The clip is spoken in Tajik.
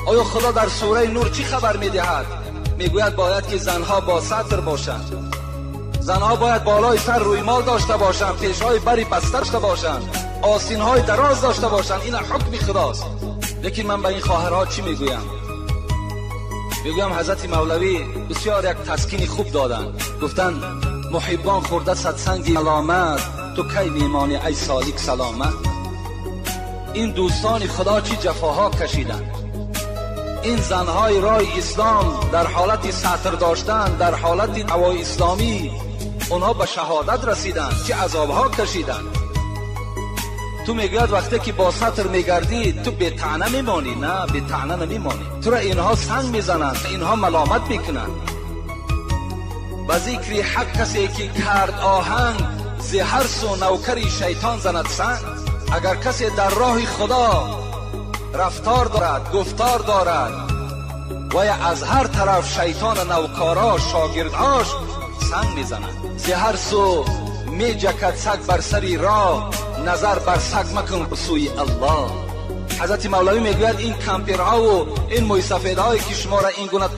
Оё Худо дар сураи Нур чӣ хабар медиҳад? Мегӯяд бояд ки занҳо бо сатр бошанд. Занҳо бояд болои сар рӯймол дошта бошанд, пешҳои бари баста дошта бошанд, осинҳои дароз дошта бошанд. Ин ҳукми Худост. Лекин ман ба ин хоҳарҳо чӣ мегӯям? Мегӯям ҳазрати Мавлавӣ бисёр як таскини хуб доданд. Гуфтанд муҳиббон хӯрда садсанги маломат, ту кай мемонӣ ай солик саломат? Ин дӯстони Худо чӣ ҷафоҳо кашиданд. Ин занҳои роҳи ислом дар ҳолати сатр доштан, дар ҳолати ҳавои исломӣ онҳо ба шаҳодат расиданд, чӣ азобҳо кашиданд. Ту мегӯяд вақте ки бо сатр мегардӣ ту бетаъна мемонӣ. На, бетаъна намемонӣ. Туро инҳо санг мезананд, инҳо маломат мекунанд. Ба зикри ҳақ касе ки кард оҳанг, зи ҳар су навкари шайтон занад санг. Агар касе дар роҳи Худо рафтор дорад, гуфтор дорад, ва аз ҳар тараф шайтон навкарош, шогирдҳош санг мезанад. Зи ҳар су меҷакад саг бар сари роҳ, назар бар саг макун сӯи Аллоҳ. Ҳазрати Мавлавӣ мегӯяд ин кампирҳову ин мӯйсафедҳое ки шуморо ин гуна